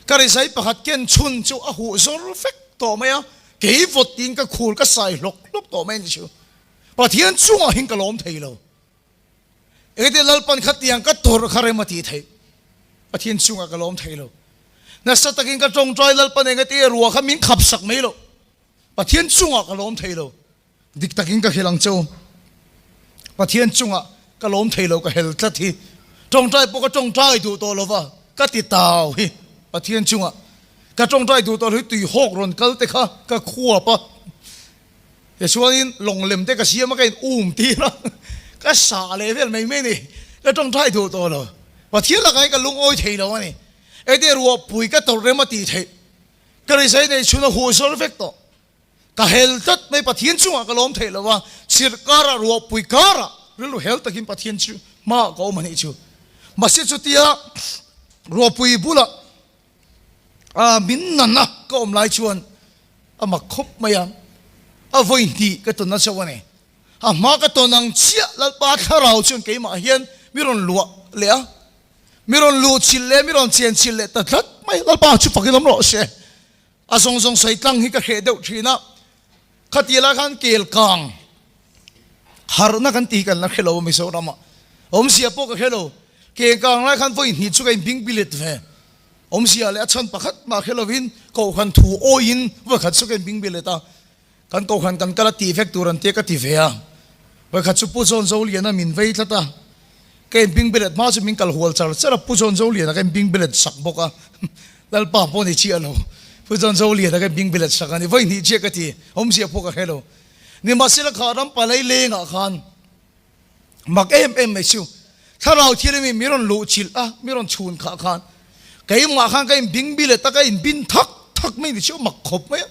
Ka rizai pakhat ken chhun chu a huh zawr vek tawh mai a, kei vawt tiin ka khur ka sai hlawk hlawk tawh mai a ni chu. Pathian chungah hian ka lawm thei lo. Engtin Lalpan khatiang ka tawrh kha rem a tih theih? Pathian chungah ka lawm thei lo. Nasa takin ka tawngtai Lalpan engati ruah kha min khap sak mai lo. Pathian chungah ka lawm thei lo. Dik takin ka hrilh ang che u. Pathian chungah ka lawm thei lo ka hel tlat hi. Tawngtai pawh ka tawngtai duh tawh lo va, ka ti tau hi. Pathian chungah ka tawngtai duh tawh lo hi tuihawk rawn kal te kha ka khuap a. Tichuanin lawng lem te ka siam a ka in um tir a, ka sah leh vel mai mai a ni. Ka tawngtai duh tawh lo. Pathian lakah hi ka lungawi thei lo a ni. Engtin ruahpui ka tawrh rem a tih theih. Ka rizai nei chhun a huh zawr vek tawh. Ka hel tlat mai Pathian chungah ka lawm theih lo a, chirh karah ruahpui karah rilru hel takin Pathian chu hmaah ka awm a nih chu. Mahse chutia ruahpui bulah a min nana ka awm lai chuan a mak khawp mai a, a vawi hnih ka tawn nasa a ni. A hma ka tawn ang chiah Lalpa thlarau chuan keimah hian mi rawn luah leh a, mi rawn luh chilh leh mi rawn chen chilh leh ta tlat mai. Lalpa chu fakin awm rawh se. A zawng zawng sawi tlang hi ka hreh deuh thin a, khatia lai khan kel kang harhna kan tih kan la hre lo a Mizoram ah, awmzia pawh ka hre lo, kel kang lai khan vawi hnih chu ka inbing bilet ve, awmzia leh a chhan pakhat mah hre lovin kohhran thu awiin vawi khat chu ka inbing bilet a, kan kohhran kan kal a tih vek tur an tia ka ti ve a, vawi khat chu Pu John Zoliana min vei tlat a, Ka inbing bilet hma chu min kal hual char char a, Pu John Zoliana ka inbing bilet sak bawk a, Lalpa pawh ni chiah lo, Pu John Zoliana ka inbing bilet sak a ni, vawi hnih chiah ka ti, awmzia pawh ka hre lo. Nimahsela kha ram palai lengah khan mak em em mai chu Thlarau Thianghlim mi rawn luh chilh a, mi rawn chhun khah khan keimah khan ka inbing bilet a, ka inbin thak thak mai ni chu mak khawp mai a,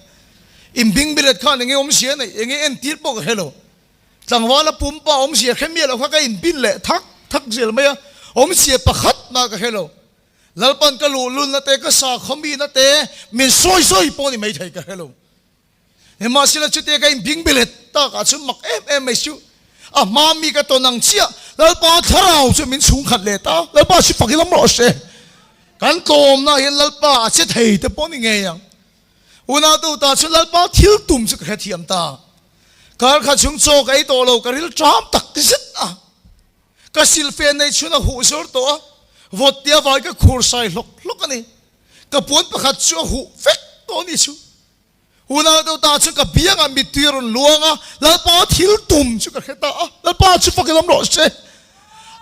inbing bilet khan enge awmzia neih, enge entir pawh ka hre lo. Tlangvala pumpa awmzia hre miah lo kha ka inbin leh thak thak zel mai a, awmzia pakhat mah ka hre lo. Lalpan ka luhlulna te, ka sakhawmihna te min sawi sawi pawh ni maithei ka hre lo. Nimahsela chutia ka inbing bilet takah chuan mak em em mai chu a hma mi ka tawn ang chiah Lalpa thlarau chu min chhungkhat leh ta, Lalpa si fak ila maw se. Kan tlawmna hian Lalpa a che thei te pawh ni ngei ang. Unautu ta chu Lalpa thil tum chu ka hrethiam ta. Kar kha chung chaw ka ei tawh lo, ka ril ṭam tak zet a. Ka silfen nei chhun a huh zawr tawh a, vawt tia vai ka khur sai hlawk hlawk a ni. Ka puan pakhat chu a huh vek tawh a ni chu. Unau deuh ta chu ka biangah mittui a rawn luang a, Lalpa thil tum chu ka hre ta a, Lalpa chu fak i lam rawh se.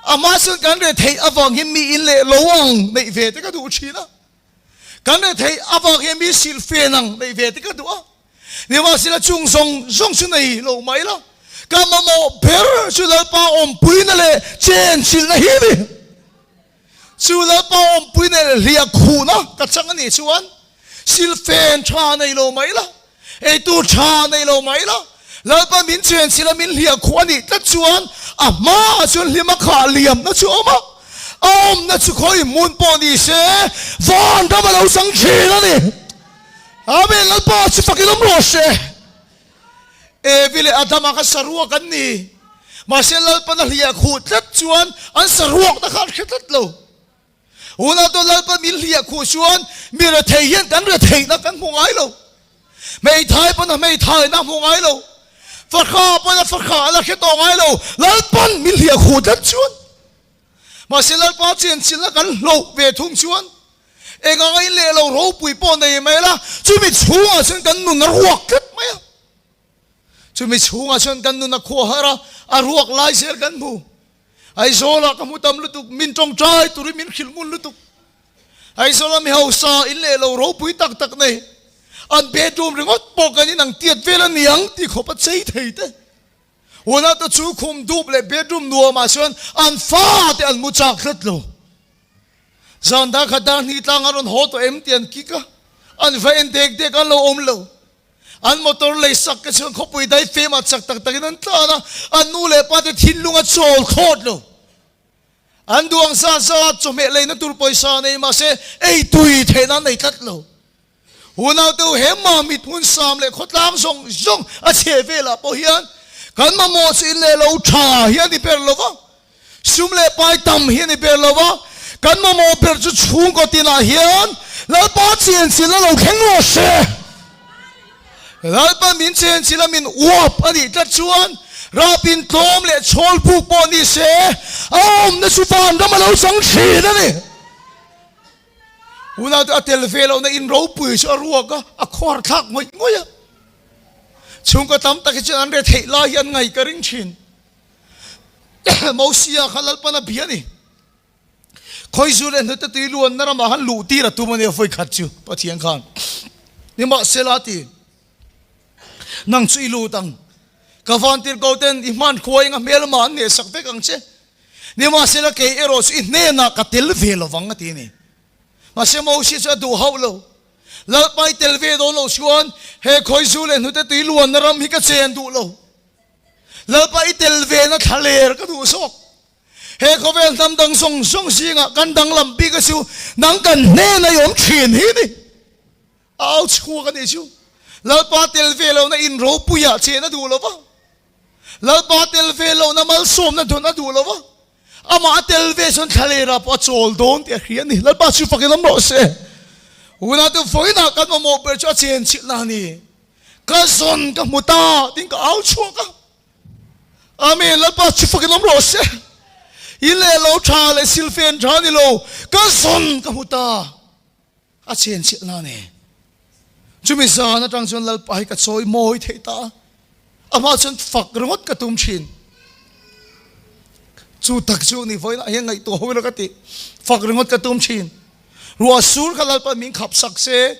Amah chuan kan reh theih avang hian mi in leh lo ang neih ve te ka duh thin a. Kan reh theih avang hian mi silfen ang neih ve te ka duh a. Nimahsela chung zawng zawng chu nei lo mai la, ka mamawh ber chu Lalpa awmpuina leh chenchilhna hi a ni. Chu Lalpa awmpuina leh hliah khuhna ka chang a nih chuan silfen tha nei lo mai la, eitur tha nei lo mai la, Lalpa min chenchilh a min hliah khuh a nih tlat chuan a hmaah chuan hlima khah liamna chu a awm a, a awmna chu khawi hmun pawh ni se vanram a lo chang thin a ni. Amen Lalpa chu fakin awm rawh se. Evi leh Adama kha saruak an ni. Mahse Lalpan a hliah khuh tlat chuan an saruak na kha an hre tlat lo. Unau te Lalpan min hliah khuh chuan mi rethei hian kan retheihna kan hmu ngai lo. Hmeithai pawn a hmeithaina a hmu ngai lo. Fahrah pawn a fahrah la hre tawh ngai lo. Lalpan min hliah khuh tlat chuan. Mahse Lalpa chenchilhna kan hloh ve thung chuan. Eng anga in leh lo ropui pawh nei mai la, chumi chhungah chuan kan nun a ruak tlat mai a. Chumi chhungah chuan kan nun a khuah har a, a ruak lai zel kan hmu. Aizawlah ka hmu tam lutuk, min tawngtai turin min hrilh ngun lutuk. Aizawla mi hausa in leh lo ropui tak tak nei, an bedroom ringawt pawh kan inang tiat vel a niang tih khawp a chei thei te. Hunah te chu khum dup leh bedroom nuamah chuan an fate an mu chak tlat lo. Zan dar khat dar hnih tlang an rawn haw tawh em tih an kik a, an va en dek dek an lo awm lo. An motor lei sak te chuan khawpui dai femah chak tak takin an tlan a, an nu leh pa te thinlung a chawl khawt lo. An duang zat zat chawhmeh leina tur pawisa nei mahse ei tui theihna an nei tlat lo. Unau te u he mamit hmun sam leh khawtlang zawng zawng a chhe velah pawh hian kan mamawh chu in leh lo tha hi a ni ber lo va, sum leh pai tam hi a ni ber lo va, kan mamawh ber chu chhungkaw tinah hian Lalpa chenchilh a lo thleng rawh se. Lalpa min chenchilh a min uap a nih tlat chuan rapin tlawm leh chhawl buk pawh ni se a awmna chu vanram a lo chang thin a ni. Unau te a tel ve lohna in ropui chu a ruak a, a khuar thlak ngawih ngawih a. Chhungkaw tam tak hi chuan an retheih lai hi an ngaih ka ring thin. Mosia kha Lalpan a bia a ni. Khawizu leh hnute tui luanna ramah khan luh tir a tum a nia vawi khat chu Pathian khan. Nimahsela a ti, Nang chu i lut ang. Ka vantir ko ten i hman khuai eng a hmelma an nehsak vek ang che. Nimahsela kei erawh chu i hnenah ka tel ve lo vang a ti a ni. Mahse Moses chu a duh hauh lo. Lalpa i tel ve dawn loh chuan he khawizu leh hnute tui luanna ram hi ka chen duh lo. Lalpa i tel vena thlaler ka duh zawk. He khawvel hnam dang zawng zawng zingah kan danglam bik a chu nang kan hnena i awm thin hi ni. A au chhuak a nih chu. Lalpa tel ve lohna in ropuiah chen a duh lo va. Lalpa tel ve lohna malsawmna dawn a duh lo va. Amah a tel ve chuan thlalerah pawh a chawl dawn tih a hria a ni. Lalpa chu fakin awm rawh se. Unau vawiinah kan mamawh ber chu a chenchilhna a ni. Ka zawn ka hmu ta tiin ka au chhuak a. Amen. Lalpa chu fakin awm rawh se. In leh lo tha leh silfen tha ni lo ka zawn ka hmu ta. A chenchilhna a ni. Chumi zan atang chuan Lalpa hi ka chawi mawi theih ta a, amah chuan fak ringawt ka tum thin. Chu tak chu ni vawiinah hian ngaihtuah ho ila ka ti. Fak ringawt ka tum thin. Ruah sur kha Lalpa min khap sak se,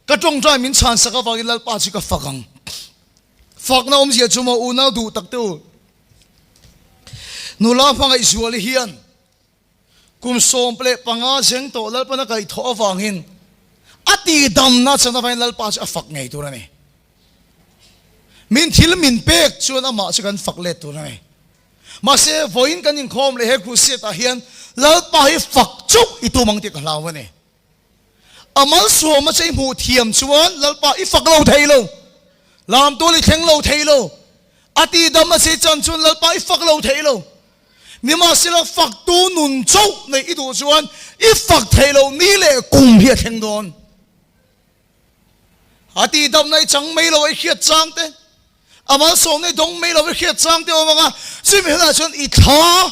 ka tawngtai min chhan sak avangin Lalpa chu ka fak ang. Fakna awmzia chu maw unau duh tak te u. Nula hmangaih zuali hian Kum 15 zeng tawh Lalpan a kaihthawh avangin a tihdamna chan avangin Lalpa chu a fak ngei tur a ni. Min thil min pek chuan amah chu kan fak let tur a ni. Mahse, vawiin kan inkhawm leh he crusade ah hian Lalpa hi fak chauh i tum ang tih ka hlau a ni. A malsawmna che i hmuh thiam chuan Lalpa i fak lo thei lo, lamtual i thleng lo thei lo, a tihdamna che i chan chuan Lalpa i fak lo thei lo. Nimahsela faktu nun chauh neih i duh chuan i fak theih loh ni leh kum hi a thleng dawn. A tihdamna i chang mai lo a i hriat chang te, a malsawmna i dawng mai lo i hriat chang te awm ang a, chumi hunah chuan i thla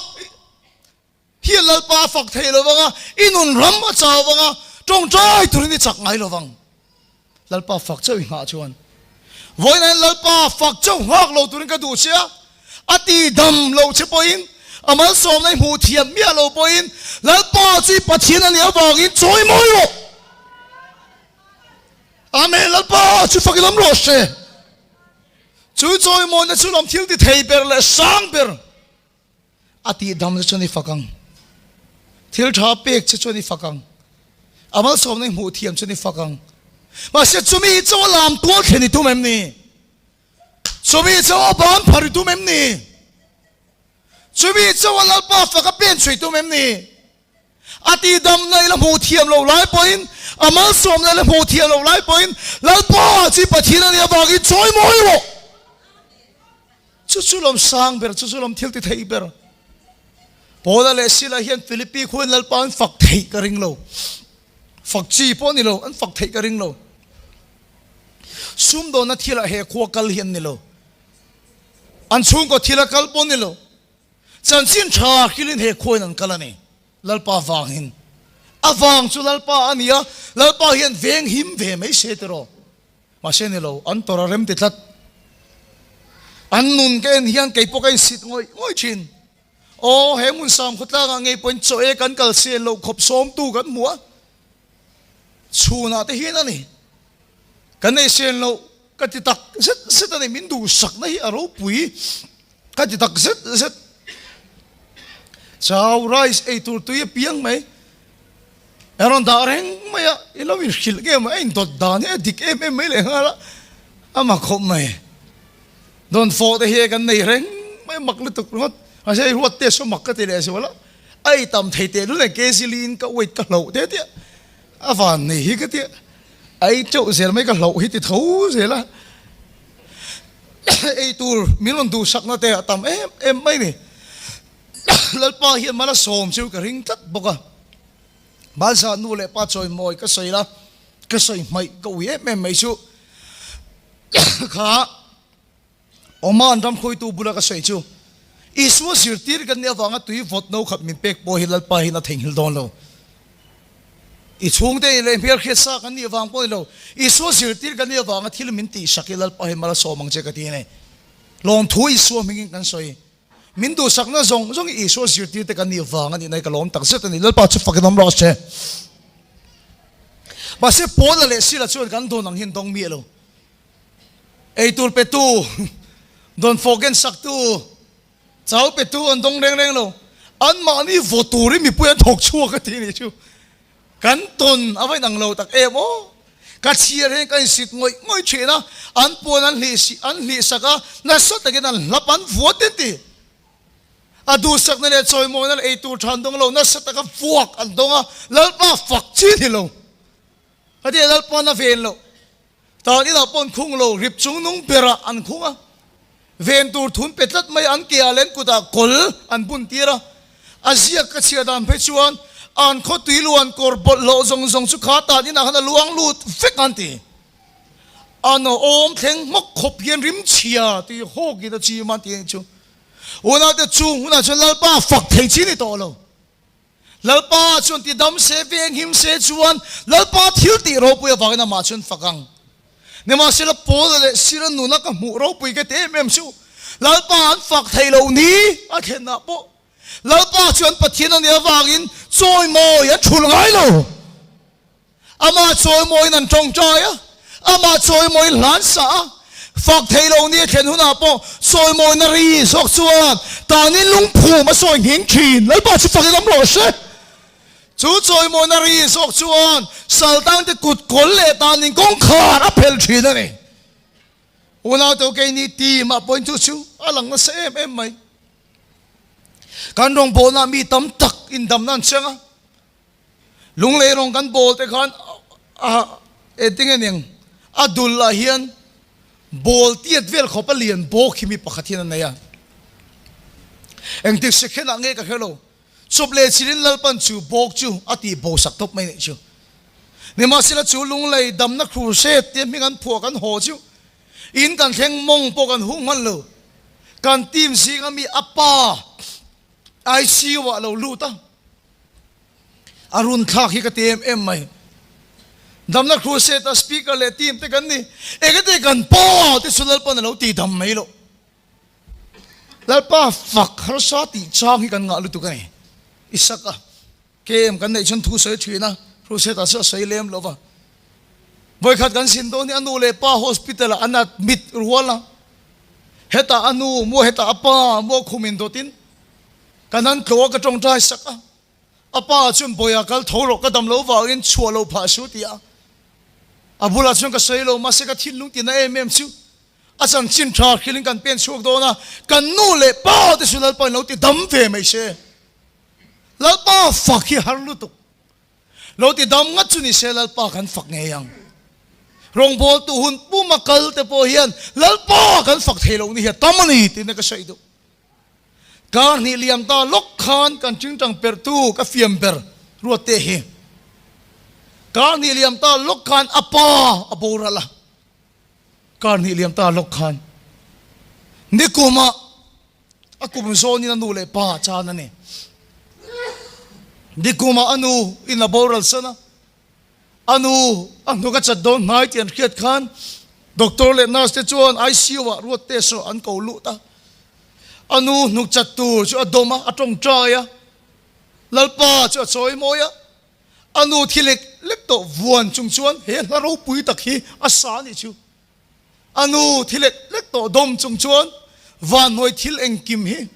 hian Lalpa a fak thei lo vang a, i nun ram a chau vang a, tawngtai turin i chak ngai lo vang. Lalpa fak chauh i nghah chuan vawiin hian Lalpa fak chauh nghak lo turin ka duh che a, a ti dam lo che pawhin, a malsawmna i hmuh thiam miah lo pawhin Lalpa chu i Pathian a nih avangin chawi mawi rawh. Amen. Lalpa chu fakin awm rawh se. Chu chawimawina chu lawm thil ti thei ber leh sang ber. A tihdam che chuan i fak ang. Thil tha pek che chuan i fak ang. A malsawmna i hmuh thiam chuan i fak ang. Mahse chumi chu a lam tual thlen i tum em ni? Chumi chu a ban phar i tum em ni? Chumi chu a Lalpa fak a pen chhui tum em ni? A tihdamna i la hmuh thiam lo lai pawhin, a malsawmna i la hmuh thiam lo lai pawhin, Lalpa chu i Pathian a nih avangin chawi mawi rawh. Chu chu lawm sang ber, chu chu lawm thil ti thei ber. Paula leh Sila hian Philippi khuain Lalpa an fak theih ka ring lo. Fak chi pawh a ni lo, an fak theih ka ring lo. Sumdawnna thilah he khua kal hi an ni lo. An chhungkaw thila kal pawh a ni lo. Chanchin tha hrilhin he khuain an kal a ni. Lalpa vangin. A vang chu Lalpa a ni a, Lalpa hian veng him ve mai se tiraw? Mahse ni lo, an tawrh a rem ti tlat. An nun ka en hian kei pawh ka insit ngawih ngawih thin. Aw, he hmun sam khawtlangah ngei pawhin chaw e kan kal sel loh khawp sawmtu kan hmu a, chhunah te hian a ni. Kan ei sel loh ka ti tak zet zet a ni, min duhsakna hi a ropui ka ti tak zet zet. Chau rice ei tur tui a piang mai. A rawn dah reng mai a, i lo inhrilh nge maw, a indawt dan hi a dik em em mai leh nghal a, a mak khawp mai. Dawn fawh te hi kan nei reng mai mak lutuk ringawt, mahse hei ruat test saw mak ka ti leh zual a, a ei tam thei teh lul e kg liin ka weight ka hloh te tia, a van nei hi ka tia, a ei teuh zel mai ka hloh hi ti tho zel a, ei tur min rawn duhsakna te a tam em em mai ni. Lalpa hian mal a sawm chu ka ring tlat bawk a, Balza nu leh pa chawimawi ka sawi la, ka sawi hmaih ka ui em em mai chu kha Oman ram hruaitu bula ka sawi chu Isua zirtir kan nih avanga tui vawt no khat min pek pawh hi Lalpa hian a theihnghilh dawn lo. I chhungte in leh hmelhriat sa kan nih avang pawh ni lo, Isua zirtir kan nih avanga thil min tihsak hi Lalpa hian mal a sawm ang che ka ti a ni. Lawmthu Isua hmingin kan sawi. Min duhsakna zawng zawng hi Isua zirtirte kan nih vang a nih na hi ka lawm tak zet a ni. Lalpa chu fakin awm rawh se. Mahse Paula leh Sila chuan kan dawn ang hian dawng miah lo. Eitur petu, dawn fawken saktu, chau petu an dawng reng reng lo. Anmahni vaw turin mipui an thawk chhuak a ti nih chu. Kan tawn a va inang lo tak em aw. Ka chhiar hian ka insit ngawih ngawih thin a, an puan an hlih an hlih sak a, nasa takin an hlap an vuat in ti. A duhsakna leh chawimawina leh eitur tha an dawng lo, nasa taka vuak an dawng a, Lalpa fak chi ni lo. Ka ti a, Lalpa'n a ven loh. Tan inah pawh an khung lo, rip chung nung berah an khung a, ven tur thun pe tlat mai an ke ah leh an kutah kawl an bun tir a. A ziak ka chhiar dan phei chuan an khaw tui luan kawr bawlhhlawh zawng zawng chu kha tan inah khan a luang lut vek an ti. An awm thleng hmawk khawp hian rim chhia tui hawkin a chim an ti ang chu. Unaute chung hunah chuan Lalpa fak thei chi ni tawh lo. Lalpa chuan ti dam se, veng him se chuan Lalpa thil tih ropui avangin amah chuan fak ang. Nimahsela Paula leh Sira nuna ka hmuh ropui ka ti em em chu Lalpa an fak thei lo ni a thlenah pawh Lalpa chuan Pathian a nih avangin chawimawi an thul ngai lo. Amah chawimawiin an tawngtai a, amah chawimawiin hla an sa a. Fak thei lo ni a thlen hunah pawh chawimawina ri zawk chuan tanin lungphum a sawi nghing thin. Lalpa chu fakin awm rawh se. Chu chawimawina ri zawk chuan saltangte kut kawl leh tanin kawngkhar a phelh thin a ni. Unaute keini team ah pawhin chu chu a lang nasa em em mai. Kan rawngbawlnaah mi tam tak indamna an cheng a. Lunglei rawng kan bawl te khan a engtinge ning a dul ah hian bawl tiat vel khawp a lian bawk hi mi pakhat hian a nei a. Engtik second ah nge ka hre lo, chawp leh chilin Lalpan chu bawk chu a tih bo sak tawp mai nih chu. Nimahsela chu lunglei damna crusade tia hming an phuah kan haw chu in kan thleng mawng pawh kan huh hman lo. Kan team zinga mi a pa ICU ah lo lut a. A run thlak hi ka ti em em mai. Damna crusade a speaker leh team te kan ni. Engati kan pa te chu Lalpan a lo ti dam mai loh. Lalpa fak harsa tih chang hi kan ngah lutuk a ni. Isaka KM kan neih chuan thu sawi thin a, crusade ah chuan a sawi lem lo va. Vawikhat kan sin dawn hi a nu leh pa hospital ah an admit rual a. Hetah a nu maw hetah a pa maw khum indawtin Kan han tlo a ka tawngtai sak a, a pa chuan Bawiha kal tho rawh ka dam lo vangin chhuah lo phah su ti a, a bulah chuan ka sawi lo mahse ka thinlung tina em em chu a chanchin tha hrilhin kan pen chhuak dawn a, kan nu leh pa te chu Lalpa in lo ti dam ve mai se. Lalpa fak hi har lutuk. Lo ti dam ngat chu ni se Lalpa kan fak ngei ang. Rawngbawltu hun puma kal te pawh hian Lalpa kan fak thei lo ni hi a tam a ni tiin ka sawi duh. Kar hnih liam ta lawk khan kan tingtang perhtu ka fiam ber ruat teh hi. Kar hnih liam ta lawk khan a pa a boral a. Kar hnih liam ta lawk khan nikumah a kum zawnin a nu leh pa a chan a ni. Nikumah a nu in a boral san a, a nu a hnuk a chat dawn hnai tih an hriat khan doctor leh nurse te chuan ICU ah ruat test erawh an ko lut a. A nu hnuk chat tur chu a dawm a, a tawngtai a, Lalpa chu a chawi mawi a. A nu thi lek lek tawh vuan chung chuan he hla ropui tak hi a sa a nih chu. A nu thi lek lek tawh dawm chung chuan vanhnuai thil engkim hi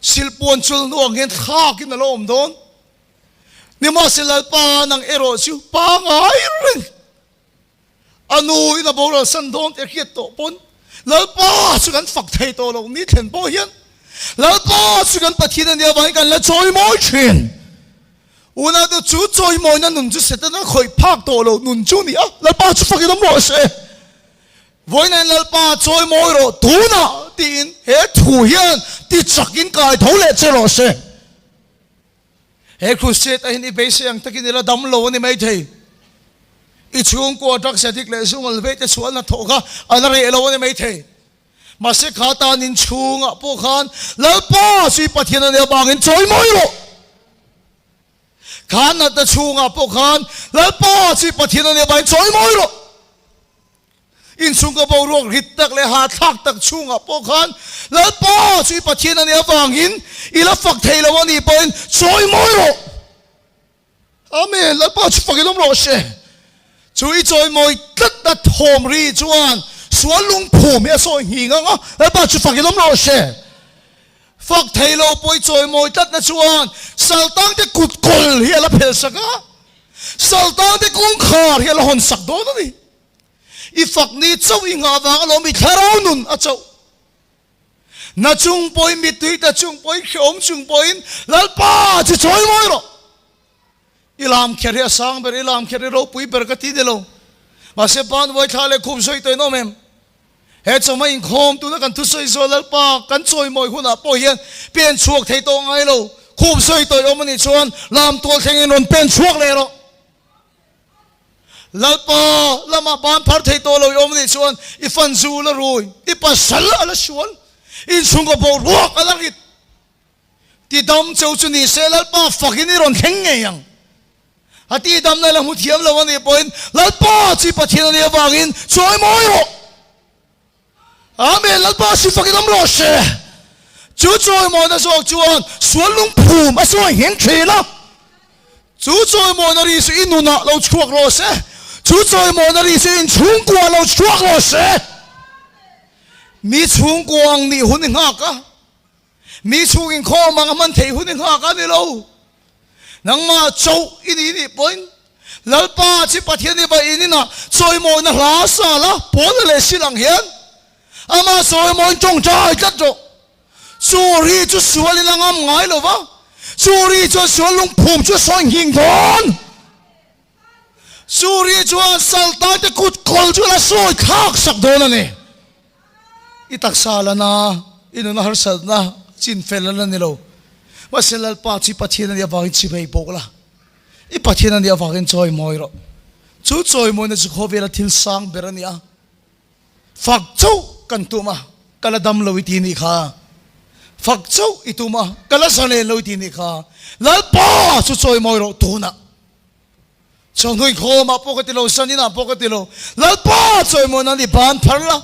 silpuan chul hnuang hian thlakin a lo awm dawn. Nimahse Lalpa nang erawh chu pangai reng a nu in a boral san dawn tih a hriat tawh pawn Lalpa chu kan fak thei tawh lo ni thlen pawh hian Lalpa chu kan Pathian a nih avangin kan la chawimawi thin. Unaute chu chawimawina nun chu Setana khawih phak tawh lo nun chu ni a, Lalpa chu fakin awm rawh se. Vawiinain Lalpa chawimawi rawh tunah tiin he thu hian ti chakin kai tho leh che rawh se. He crusade ah hian i beisei ang takin i la dam lo a ni maithei. I chhungkua drugs addict leh zungal vei te chhuahna thawh kha a la reh lo a ni maithei. Mahse kha tan in chhungah pawh khan Lalpa chu i Pathian a nih avangin chawimawi rawh. Kha natna chhungah pawh khan Lalpa chu i Pathian a nih avangin chawimawi rawh. Inchhungkaw boruak rit tak leh hahthlak tak chhungah pawh khan Lalpa chu i Pathian a nih avangin i la fak thei lo a nih pawhin chawimawi rawh. Amen, Lalpa chu fak in awm rawh se. Chu i chawimawi tlat a thawm ri chuan sual lungphum hi a sawi nghing ang a, Lalpa chu fak in awm rawh se. Fak thei lo pawh i chawimawi tlatna chuan saltangte kut kawl hi a la phel sak a, saltangte kawngkhar hi a la hawn sak dawn a ni. I fak ni chauh i nghah vang alawm i thlarau nun a chauh. Na chung pawhin mittui ta chung pawhin hrehawm chung pawhin Lalpa chu chawimawi rawh. I lam kher hi a sang ber, i lam kher hi ropui ber ka ti ni lo. Mahse ban vawi thla leh khum sawi tawhin awm em? He chawhma inkhawm tuna kan thusawi zawh Lalpa kan chawimawi hunah pawh hian pen chhuak thei tawh ngai lo. Khum sawi tawih awm anih chuan lam tual thlengin rawn pen chhuak leh rawh. Lalpa lamah ban phar thei tawh lo i awm anih chuan i fan zu la rui, i pasal a la sual, inchhungkaw boruak a la rit. Tidam cheu chu ni se Lalpa fakin i rawn thleng ngei ang. A tihdamna i la hmu thiam lo anih pawhin Lalpa chu i Pathian anih avangin chawimawi rawh. Amen, Lalpa si fakin awm rawh se. Chu chawimawina zawk chuan sual lungphum a sawi ngheng thin a. Chu chawimawina ri chu i nunah lo chhuak rawh se. Chu chawimawina ri chu in chhungkua lo chhuak rawh se. Mi chhungkua ang nih hun i nghak a. Mi chhung inkhawm ang a hman theih hun i nghak a ni lo. Nangmah chauh i nih nih pawhin Lalpa chi Pathian i va in inah chawimawina hla sa la, Paula leh Sil ang hian amah chawimawiin tawngtai tlat rawh. Chu ri chu sualin a ngam ngai lo va, chu ri chuan sual lungphum chu a sawi nghing dawn. Chu ri chuan saltaite kut kawl chu a la sawi thlak sak dawn a ni. I taksa la na, i nuna harsatna chin fel a la ni lo. Mahse Lalpa chu i Pathian a nih avangin chivei bawk la, i Pathian a nih avangin chawimawi rawh. Chu chawimawina chu khawvela thil sang ber a ni a, fak chauh kan tum a, ka la dam lo i ti nih kha. Fak chauh i tum a, ka la zalen lo i ti nih kha. Lalpa chu chawimawi rawh tunah. Chawhnuih khawmah pawh ka ti lo, saninah pawh ka ti lo, Lalpa chawimawi nan i ban phar la,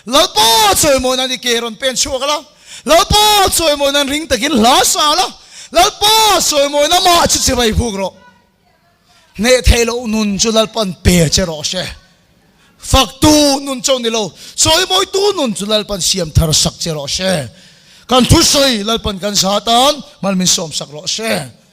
Lalpa chawimawi nan i ke rawn pen chhuak la, Lalpa chawimawi nan ring takin hla sa la, Lalpa chawimawi na mah chu chibai buk rawh. Hneh theih loh nun chu Lalpan pe che rawh se. Faktu nun chauh ni lo, chawimawitu nun chu Lalpan siam thar sak che rawh se. Kan thusawi Lalpan kan za tan mal min sawm sak rawh se.